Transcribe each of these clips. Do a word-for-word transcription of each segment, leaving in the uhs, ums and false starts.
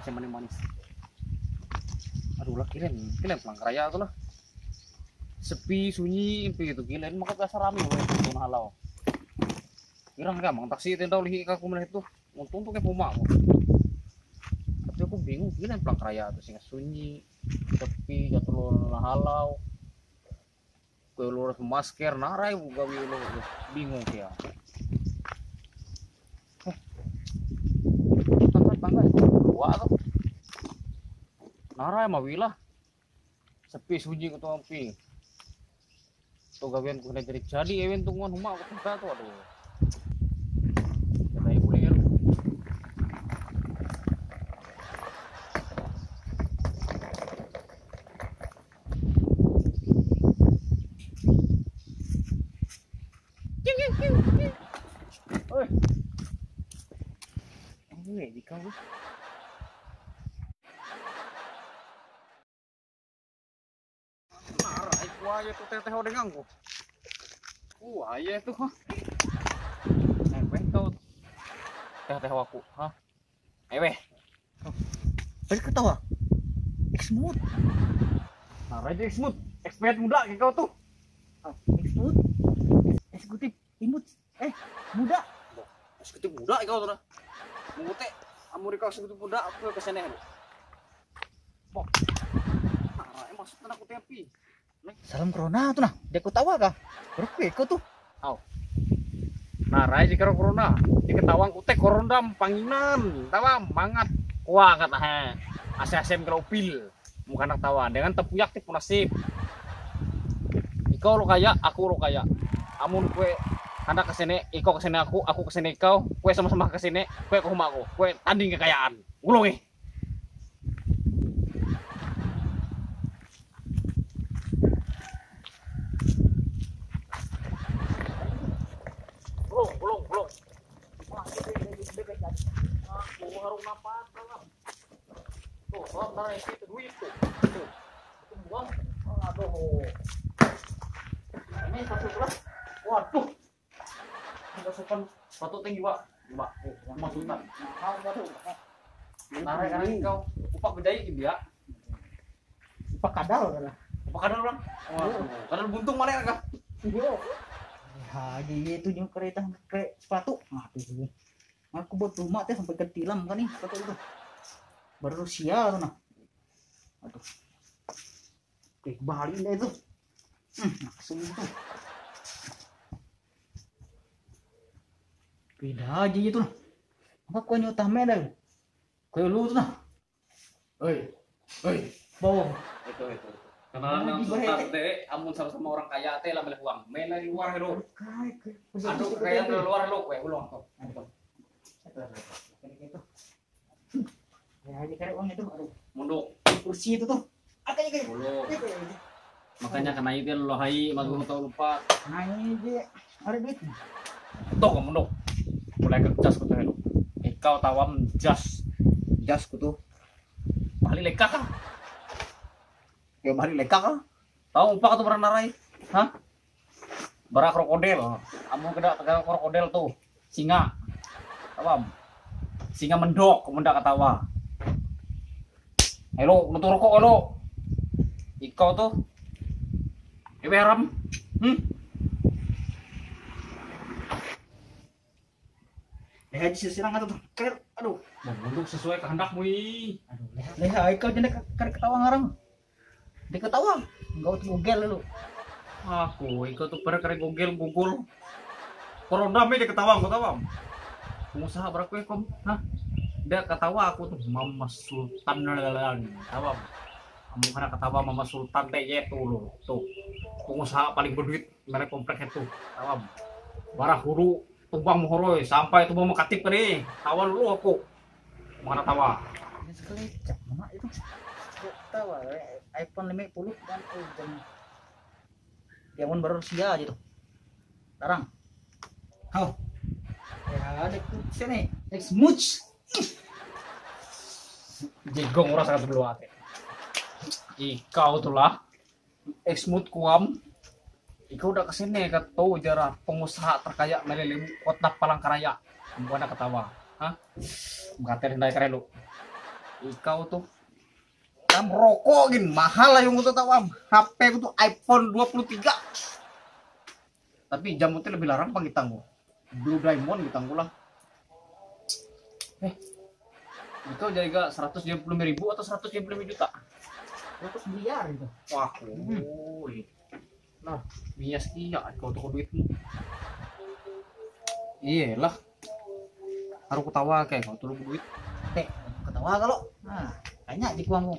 Manis-manis. Aduh lah, kilen, kilen Palangkaraya tu lah. Sepi, sunyi, impi tu kilen, maka biasa rame weh tu halau. Kirang gampang taksi tenda lihi ka aku melihat tu. Untung tu ke puma aku. Tapi aku bingung, kilen Palangkaraya tu sing sunyi, sepi, jatuh halau. Kue lurus masker, narai gawi lo, bingung dia. Eh, tangkai, tangkai. Dua tu. Narai mawilah. Sepi sunyi ketua amping. Tu gawian ku kena jadi-jadi ewen tu nguan huma aku tungka tu, aduh. Kena ibu liar. Oi. Oi, di kau. Narai kuaye tu teh-teh odengangku. Kuaye tu. Eh, weh kau. Teh-teh aku, ha? Eh, weh. Tadi ketawa. Eksmut. Nah, Raja Eksmut. Expert muda kayak kau tuh. Ah, eksmut. Eksekutif imut. Eh, muda. Eksekutif muda ya kau tuh, nah. Mengute, amun kau eksekutif muda, aku ke sana lu. Bok. Nah, eh, maksudnya aku tapi. Salam corona tuh nah, dia ketawa kah? Berkue kau tuh. Au. Nah, rai jika corona, dia ketawa kute corona panginan, tawa mangat kuah kata he. Ase-asem kalau pil, muka anak tawa dengan tepuyak tipu nasib. Ikau lo kaya, aku lo kaya. Amun kue handak kesene, ikau kesene aku, aku kesene ikau, kue sama-sama kesene, kue ke rumah aku, kue tanding kekayaan. Ulung eh. Belum, belum, belum. Aku harus napas, Bang. Tuh, Bang, ntar isi itu duit tuh. Tuh. Itu buang. Aduh. Ini satu belas. Waduh. Ada sopan sepatu tinggi, Pak. Pak, eh, Mas Sultan. Mahal, waduh. Narai kan kau. Upak bedai gitu ya. Upak kadal kan? Upak kadal, Bang. Waduh, kadal buntung mana ya, Kak? Yo. Ya, jadi itu juga kereta ke sepatu. Nah, tuh. Aku buat rumah teh sampai ketilam kan nih sepatu itu. Baru sia tuh nah. Aduh. Oke, kembali deh itu. Hmm, langsung itu. Beda aja gitu nah. Apa kau nyutah me dah? Kau lu tuh nah. Oi. Oi. Bawa. Itu, itu, itu. Karena nang sultan teh, amun sama-sama orang kaya teh lah milih uang. Main dari luar lo. Aduh, kekayaan dari luar lo, kue ulung tuh. Aduh. Itu, itu, itu. Kena gitu. Ya, ini kare uang itu, aduh. Munduk. Kursi itu tuh. Ada juga. Munduk. Itu, itu. Makanya kena itu lo hai, mas guru tahu lupa. Nah, ini dia. Ada duit. Tuh, kamu dok. Mulai ke jas ku tuh, Heno. Ikau tawam jas. Jas ku tuh. Balik leka kah? Ya, balik leka kah? Tahu upak tuh pernah narai? Hah? Bara krokodil. Amun kada tegal krokodil tuh, singa. Tawam. Singa mendok, mendok katawa. Helo, nutu rokok helo. Ikau tuh. Ewe haram. Hmm. Eh, haji sisirang atau tuh. Ker, aduh. Mau munduk sesuai kehendakmu ih. Aduh, leha, leha, ikau jadi kar ketawa ngarang. Dia ketawa, enggak tuh gogel lu. Aku ikut tuh pernah kena gogel gogol. Korondam aja ketawa, ketawa. Pengusaha berapa ya kom? Hah? Dia ketawa aku tuh Mama Sultan lalan. Tawa. Kamu kena ketawa Mama Sultan teh ya tuh lo. Tuh. Pengusaha paling berduit merek komplek itu. Tawa. Barah huru tumbang mohoroi sampai tumbang mengkatip tadi. Tawa dulu aku. Mana tawa? Ini sekali cak mana itu? Tawa, eh, iPhone lima puluh kan, eh, jam dia pun baru sia aja tuh. Tarang. Hau. Ya, ada sini. Eksmut. Jegong orang sangat berluat. Ikau tuh lah. Eksmut kuam. Ikau udah kesini ke tuh jara pengusaha terkaya melelem kota Palangkaraya. Bukan ketawa. Hah? Mengkater hindai keren lu. Ikau tuh, tam rokok gin mahal lah yang tuh tahu am. H P ku tuh iPhone dua puluh tiga. Tapi jamu tuh lebih larang pang itang ku. Blue Diamond itang ku lah. Eh, itu jadi gak seratus tujuh puluh lima ribu atau seratus tujuh puluh lima juta? Seratus miliar itu. Wah, ui. Nah, bias iya kau toko duitmu. Iyalah. Harus ketawa kayak kau tuh duit. Teh, ketawa kalau. Nah, tanya di kuangku.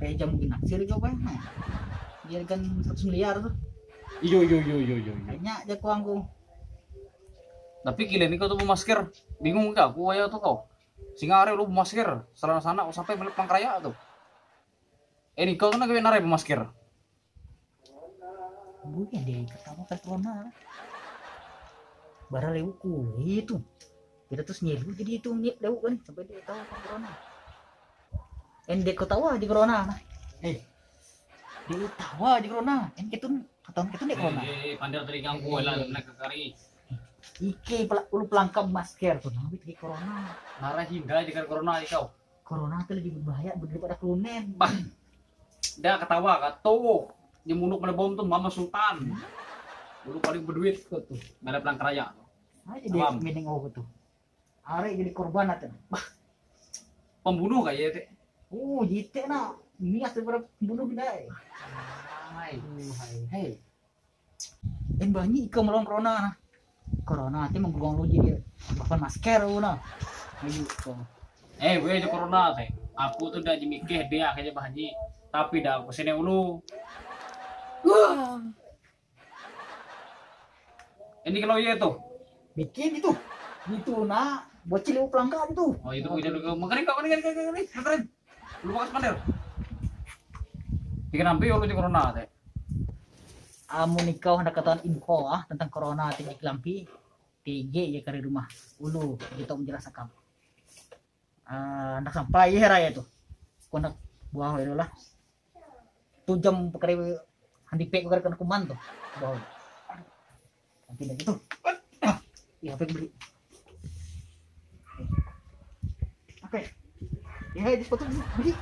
Kayak jam mungkin naksir juga apa? Nah, dia kan seratus miliar tuh. Iyo, iyo, iyo, iyo, iyo, iyo. Tanya aja kuangku. Tapi gila nih kau tuh masker. Bingung gak? Aku aja tuh kau. Singa hari lu masker. Sana-sana sampai melihat pangkeraya tuh. Eh, nih kau tuh nggak narai masker. Bukan dia ketawa kan corona. Bara lewu kulit tuh. Kita tuh nyelu jadi itu nyep lewu kan sampai dia tahu kan corona. En dia ketawa di corona. Eh, dia tawa di corona. En kita ketawa kita di corona. Eh, eh, eh, pandai tadi ganggu lah, nak kekari. Ike pela, ulu pelangkap masker tuh, nah, di corona. Nara hindai dengan corona aja kau. Corona tuh lebih berbahaya daripada kelunen. Bah, dah ketawa kan tuh. Dia munuk pada bom tuh Mama Sultan. Dulu paling berduit tuh, tuh. Ada pelang keraya. Aja dia mending oh tuh. Are jadi korban atau bah, pembunuh kayak teh. Oh, jite nah. Niat daripada pembunuh dai. Hai. Hai. En banyi ikau melawan corona nah. Corona teh mengguang lu jadi pakai masker lu nah. Ayo kau. Eh, gue aja corona teh. Aku tuh udah jemikeh dia kayaknya Bah Haji. Tapi dah aku sini dulu. Wah. Ini kalau iya tuh. Bikin itu. Itu nah. Bocil lu pelangka itu. Oh, itu punya dulu. Makanya kau ini kan kan kan. Lu bakas pandai. Bikin ampi lu di corona teh. Amun ikau hendak ketahuan info ah tentang corona tinggi lampi, T G ya kari rumah. Ulu kita menjelaskan. Ah, hendak sampai ya raya tuh. Kau hendak buah itu lah. Tu jam pekari handipe kau kena kuman tuh. Buah. Tapi dah gitu. Ah, iya apa beli? Oke. Ya, di sepatu beli.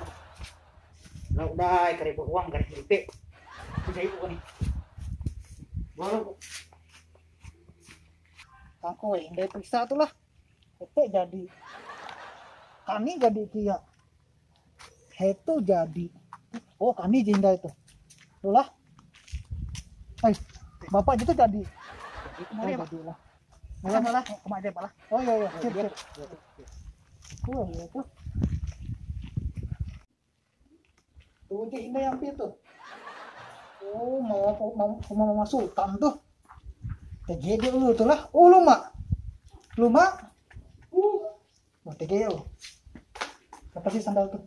Lah udah kare uang kare P. Bisa ibu nih. Baru aku yang dari periksa tuh lah. Itu jadi kami jadi kia. Itu jadi. Oh, kami jinda itu. Tuh lah. Eh, bapak gitu jadi. Jadi kemarin apa? Jadilah. Malah, malah, kemarin apa lah? Oh iya iya, sip sip. Oh iya tuh. Tuh dia indah yang itu. Oh, mau mau mau mau masukkan tuh. T G D dulu tuh lah. Oh, luma. Luma. Uh. Oh, T G D. Apa sih sandal tuh?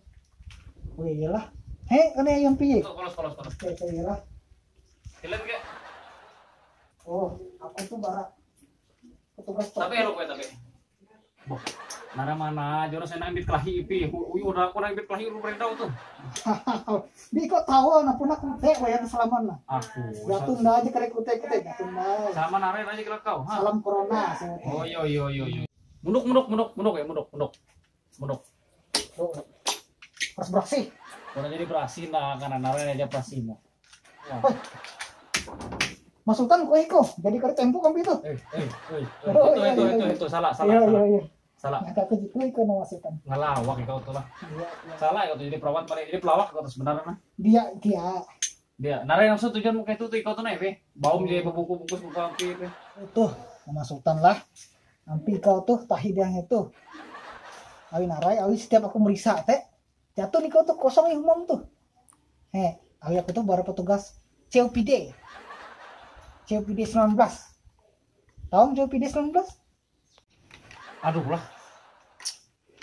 Oh iyalah. Heh, kan yang piye? Polos, polos, polos. Oke, iyalah. Film ke? Oh, aku tuh bara petugas tapi ya lo kue tapi. Boh, nara mana? Jono saya nambit kelahi ipi. Uyu udah aku nambit kelahi lu berendau tuh. Di kok tahu anak punak kute wayang salaman lah. Aku. Jatun dah aja kerek kute kute jatun dah. Sama nara aja kalau kau. Salam corona. Oh yo yo yo yo. Munduk munduk munduk munduk ya munduk munduk. Munduk. Harus berasih. Udah jadi berasih nah karena nara aja berasih mau. Wah. Mas Sultan kok iko jadi kari tempo kan itu. Eh, eh, eh, eh. Oh, itu, iya, itu, iya, itu, iya. Itu salah, salah, iya, salah. Iya, iya. Salah. Nah, aku gitu iko nama Mas Sultan. Ngelawak iko tuh lah. Iya, iya. Salah iko tuh jadi perawat pada jadi pelawak iko tuh sebenarnya nah. Dia dia. Dia. Nara yang maksud tujuan muka itu tuh iko tuh nih, Be. Baum dia bungkus-bungkus muka itu. Tuh, Mas Sultan lah. Ampi kau tuh tahi dia itu. Awi narai, awi setiap aku merisa teh. Jatuh nih kau tuh kosong nih umum tuh. He, awi aku tuh baru petugas C O P D. C O P D sembilan belas. Tahu C O P D sembilan belas? Aduh lah.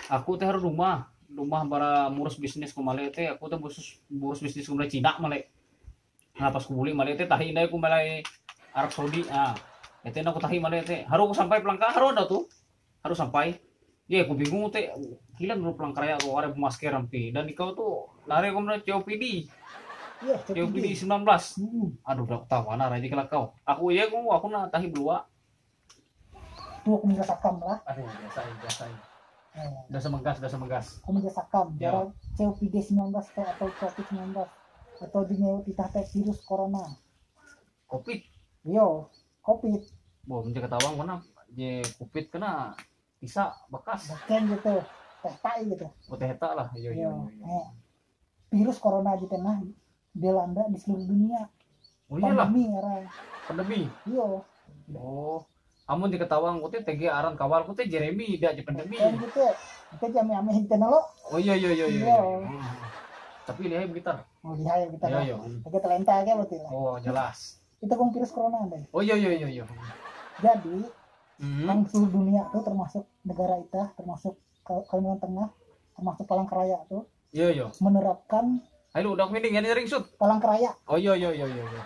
Aku teh harus rumah, rumah bara ngurus bisnis ku male teh, aku teh ngurus ngurus bisnis ku male Cina male. Nah pas ku buli male teh tahi indai ku male Arab Saudi. Ah, itu aku tahi male teh. Harus aku sampai pelangka harus ada tuh. Harus sampai. Ya aku bingung teh. Kilan dulu pelangka raya aku ada masker ampi. Dan ikau tuh lari aku male C O P D. Iya, C O P D. C O P D sembilan belas. Hmm. Aduh, udah tahu mana raja kelak kau. Aku iya aku aku nah tahi belua. Tuh aku minta sakam lah. Aduh, biasa biasa. Dasar megas, dasar megas. Aku menjelaskan, ya, jaran C O P D sembilan belas teh atau covid sembilan belas atau dinyawa titah teh virus corona. Covid? Iyo, covid. Boh, menjadi ketahuan mana je covid kena bisa bekas. Bukan gitu, teh tai gitu. Oh, teh eta lah. Iyo, iyo, iyo, iyo. Eh, virus corona aja teh nah dilanda di seluruh dunia. Oh, iyalah. Pandemi, aran. Pandemi? Iyo. Oh, amun diketahuan ku teh, tege aran kawal ku teh Jeremy, dia aja pandemi. Kan gitu. Itu jami-ami hinte nalo. Oh, iya, iya, iya, iya, iya. Iya. Hmm. Tapi dia gitar. Oh, dia gitar. Iya, iya. Tege talenta aja berarti lah. Oh, jelas. Itu kong virus corona deh. Oh, iya, iya, iya, iya. Jadi, hmm, kan seluruh dunia tuh, termasuk negara kita, termasuk Ka-, Kalimantan Tengah, termasuk Palangkaraya tuh, iya, iya, menerapkan. Ayo, udah mending ya, ini ringsut. Palangkaraya. Oh, iya, iya, iya, iya, iya.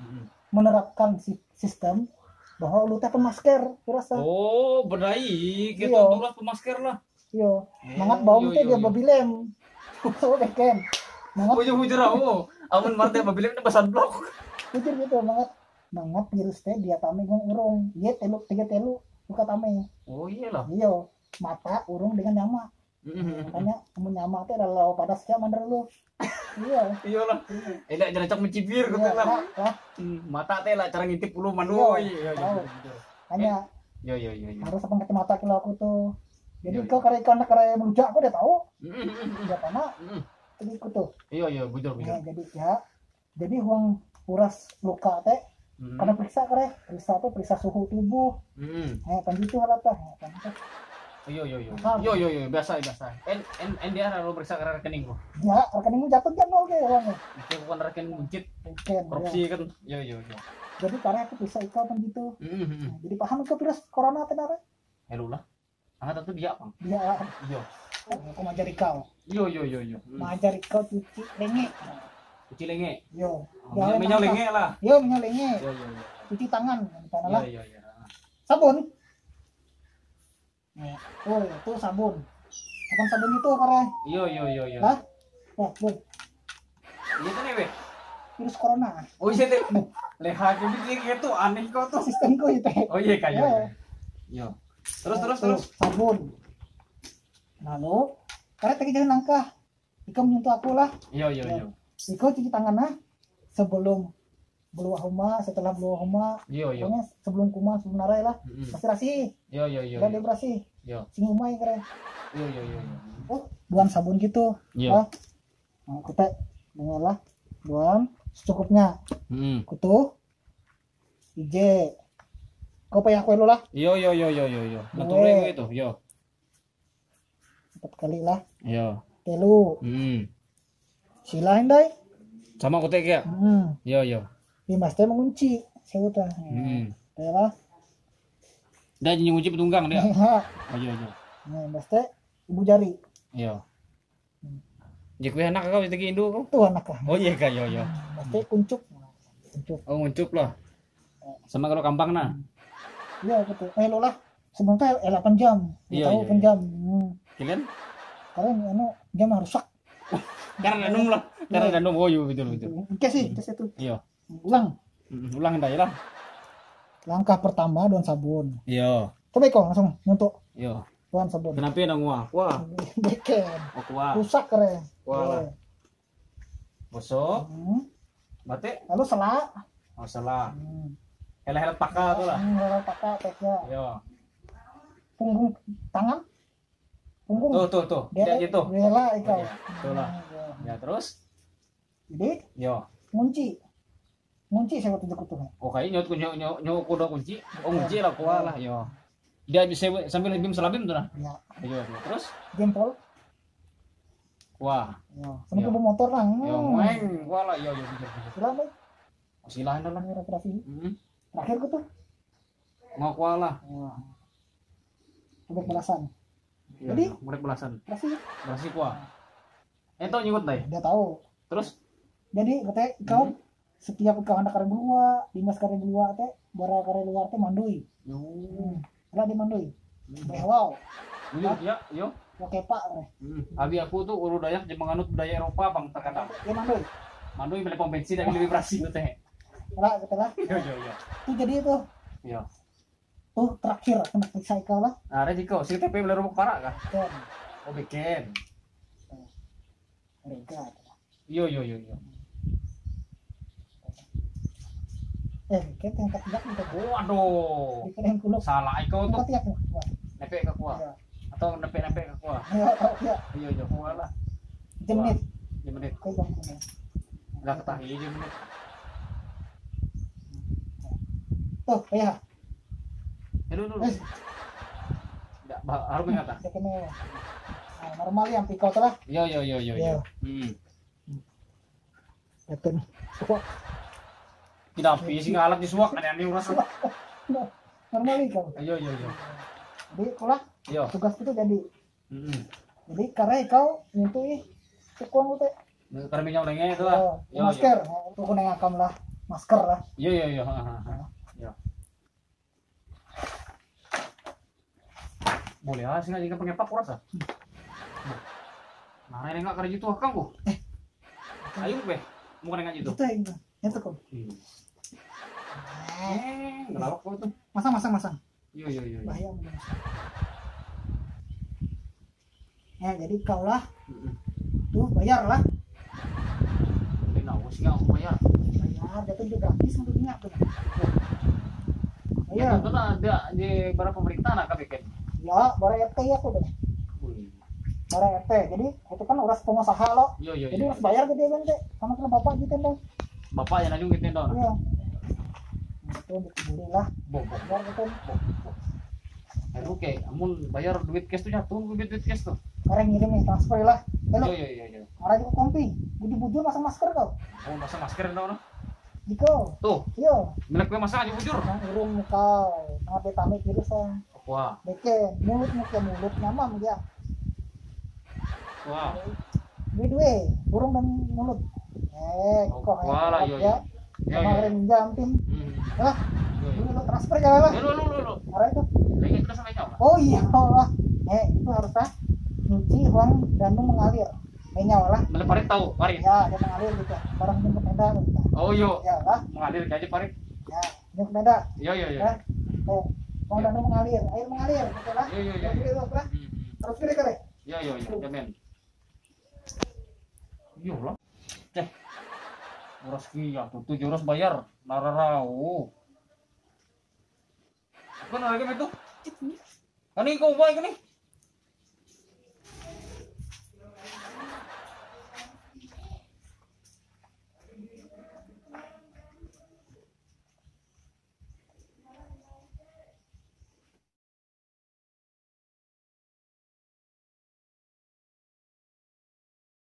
Mm-mm. Menerapkan si-, sistem bahwa lu teh pemasker, kurasa. Oh, benar. Iya. Gitu, turas pemasker lah. Iya. Oh, mangat bau iya, teh iya, dia iya. Babilem. Oh, beken. Mangat. Oh, iya, bujur, oh. Amun marte babilem ini pesan blok. Bujur gitu, mangat. Mangat virus teh dia tame gong urung. Dia telu, tiga telu, buka tame. Oh, iyalah. Iya. Mata, urung dengan nyama. Mm-mm. Makanya, amun nyama teh lalau padas ya mandar lu. Iya. Iyalah. Iya. Enak jalan cak mencibir gitu lah. Iya, lah, lah. Hmm, mata teh lah cara ngintip ulu mandoi. Iya, iya, iya, tahu. Iya, iya. Hanya iya, iya, iya, iya. Harus apa ngerti mata kalau aku tuh. Jadi iya, iya, kau karena, karena, karena melujak aku udah tahu. Mm-mm, mm-mm, mm-mm. Siapa nak? Mm-mm. Jadi aku tuh. Iya, iya, bujur, bujur. Nah, jadi ya, jadi huang uras luka teh, hmm, karena periksa kare, periksa apa? Periksa suhu tubuh. Hmm. Eh, kan gitu lah tah. Eh, kan gitu. Yo, yo, yo. Paham? Yo, yo, yo, biasa, biasa. En, en, en dia lalu periksa kare rekeningku. Ya, rekeningmu jatuh kan nol ke uangnya. Itu bukan rekening buncit. Bukan, korupsi ya. Kan. Yo, yo, yo. Jadi karena aku periksa ikau kan gitu. Hmm, hmm, hmm. Nah, jadi paham ke virus corona teh, Nara? Helo lah. Angkat tu dia, Bang. Dia. Iya. Oh, aku majari kau. Iya, iya, iya, iya. Hmm. Majari kau cuci lenge. Cuci lenge. Yo. Oh, minyak, minyak lenge lah. Yo, minyak lenge. Iya, iya, iya. Cuci tangan, kan lah. Iya, iya, iya. Sabun. Nah, oh, itu sabun. Apa sabun itu, kare? Iya, iya, iya, iya. Lah? Oh, tuh. Iya kan, Ewe? Virus corona. Oh, iya, teh. Leha gitu, gitu, aneh kau tuh. Sistemku itu. Oh, iya, kayak. Iya. Iya. Terus, terus, tuh, terus. Sabun. Lalu, karet lagi jangan langkah. Ikam nyentuh aku lah. Iya, iya, iya. Ikau cuci tangan, nah. Sebelum beluak huma, setelah beluak huma. Iya, iya. Pokoknya sebelum kuma, sebelum narai lah. Mm-mm. Pasti rasih. Iya, iya, iya. Udah dia berasih. Iya. Sing umai kere. Iya, iya, iya, iya. Oh, duan sabun gitu. Iya. Nah, kita dengar lah. Duan secukupnya. Mm-mm. Kutu. Ije. Kau payah kue lu lah. Iya, iya, iya, iya, iya, iya. Betul itu, iya. Empat kali lah. Iya. Telu. Hmm. Sila hindai. Sama kote ya? Hmm. Iya, iya. Limbas teh mengunci. Saya udah. Hmm. Teh lah. Dah jadi ngunci petunggang dia. Ha. Oh, iya, iya. Nah, limbas teh ibu jari. Iya. Jadi kue anak kau, jadi indu kau? Tuh anak kah? Oh iya kak, iya, iya. Hmm, pasti kuncup. Kuncup. Oh, nguncup lah. Sama kalau kampang nah. Hmm. Iya, betul. Eh, lo lah. Sebelum teh, eh, delapan jam. Iya, tahu iya, delapan jam. Hmm. Kalian? Karena anu, jam rusak. Karena danum lah. Karena danum. Oh iya, betul, betul. Oke sih, oke sih tuh. Iya. Ulang. Mm, ulang dah ya lah. Langkah pertama daun sabun. Iya. Coba kau langsung nyentuh. Iya. Daun sabun. Kenapa yang nguah? Wah. Beken. Oh, kuah. Rusak kere. Kuah lah. Iya. Gosok. Hmm. Mati. Lalu sela. Oh, sela. Hmm. Hela-hela paka tuh lah. Hmm, hela paka, teh, ya. Iya. Punggung tangan. Punggung. Tuh, tuh, tuh. Dia, dia gitu. Dia lah, ikau. Oh, iya. Tuh lah. Hmm, iya. Ya, terus? Jadi, yo, ngunci. Ngunci saya waktu jukut tuh. Oh, kayaknya nyok, nyok, nyok, nyok kuda kunci. Oh, ngunci lah, kuah lah, yo. Dia bisa sambil bim selabim tuh nah. Ya. Iya, iya. Terus? Jempol. Wah. Yo, sama ke motor lah. Yo, hmm, weng, wah lah, yo, yo, betul, betul. Silakan, baik. Silakan dah lah. Ini rapi-rapi. Hmm. Terakhir ku tuh. Mau kuah lah. Ya. Ada balasan. Iya, jadi, iya, murid belasan. Berhasil. Berhasil kuah. Eh, tahu nyebut deh. Dia tahu. Terus? Jadi, katanya, kau, hmm, setiap kau anak karya dua, dimas karya dua, teh, bara karya luar, teh, mandui. Yo. Hmm. Lah, dia mandui. Hmm. Bewau. Iya, iya, iya. Oke, Pak. Hmm. Abi aku tuh uru Dayak je menganut budaya Eropa, Bang, terkadang. Dia mandui. Mandui beli pom bensin, tapi lebih berhasil tuh, teh. Lah, betul lah. Iya, iya, iya. Itu jadi itu. Iya. Tuh, terakhir aku nak periksa ikau lah. Ah, resiko, si T P belah rubuk para kah? Kan. Oh, bikin. Harga. Yo, yo, yo, yo. Eh, kayak yang ketiak minta gua. Waduh. Bikin yang kuluk. Salah ikau tuh. Ketiak nih. Wah. Nepek ke kuah. Iya. Atau nepek-nepek ke kuah. Iya, iya. Iya, iya, kuah lah. Jemenit. Jemenit. Kayak bang kuning. Enggak ketahui jemenit. Tuh, iya. Aduh, aduh. Eh. Enggak, bah, harus ingat ah. Cek ini. Nah, normal ya, pikau tu lah. Yo, yo, yo, yo, yo. Iya. Hmm. Yakin. Wah. Tidak api sih ngalak di suak, aneh-aneh urus. Normal nih, Kang. Ayo, yo, yo. Jadi, itulah Yo. Tugas itu jadi. Mm-mm. Jadi, karena kau nyentuh ih, tukang itu. Karena minyak lenge itu lah. Oh, yo, yo. Masker. Nah, itu aku nengah kamu lah. Masker lah. Yo, yo, yo. Ha, ha, ha. Yo. Boleh ah, sih nggak pakai pak kurasa. Nah, ini nggak kerja tuh kang bu. Eh. Ayo be, mau kena ngaji tuh. Itu yang itu kok. Hmm. Eh, ngelawak kau tuh. Masang, masang, masang. Yo, yo, yo, yo. Bahaya. Ya, jadi kau lah. Mm-mm. Tuh, bayar lah. Tapi nggak usah nggak mau bayar. Bayar, dia tuh juga gratis untuk niat tuh. Bayar. Ya, itu kan ada di berapa pemerintah nak bikin? Ya, bara R T ya aku deh. Wih. Bara R T. Jadi, itu kan uras pengusaha lo. Yo, yo, jadi yo. Harus bayar ke dia kan, Cek. Sama kena bapak gitu kan. Bapak yang najung gitu dong. Iya. Itu dikuburi lah. Bo, bo. Bayar gitu. Bo, bo. Aduh, kayak amun bayar duit cash tuh nyatu duit, duit cash tuh. Orang ngirim nih, transfer lah. Halo. Yo, yo, yo, yo. Orang juga kompi. Bujur-bujur masang masker kau. Oh, masang masker dong. Iko. Tuh. Iya. Melek gue masang aja bujur. Nah, urung kau. Nggak ada virus lah. Wah. Beken, mulut muka mulut nyaman dia. Wah. Dua-dua, burung dan mulut. Eh, oh, kok wah lah, ya, yo, ya. Yo, yo. Kemarin jam tim. Hmm. Lah, yo, yo. Dulu lo transfer jalan lah. Yo, lo, lo, lo, lo. Arah itu. Lagi terus sampai nyawa. Oh iya, Allah. Eh, itu harus ah nyuci uang dan mengalir. Menyawa lah. Mana parit tahu, parit. Ya, dia mengalir gitu. Barang jemput enda gitu. Oh, yo. Ya lah. Mengalir aja parit. Ya. Jemput enda. Yo, yo, yo. Ya. Eh, uang dan mengalir. Air mengalir gitu lah. Yo, yo, yo, yo. Terus gini lah. Hmm, hmm. Terus gini kali. Yo, yo, yo. Jamin. Yo lah. Ceh. Uras kia tuh, tuh joros bayar. Nararau. Kan harga itu. Kan ini kau baik nih.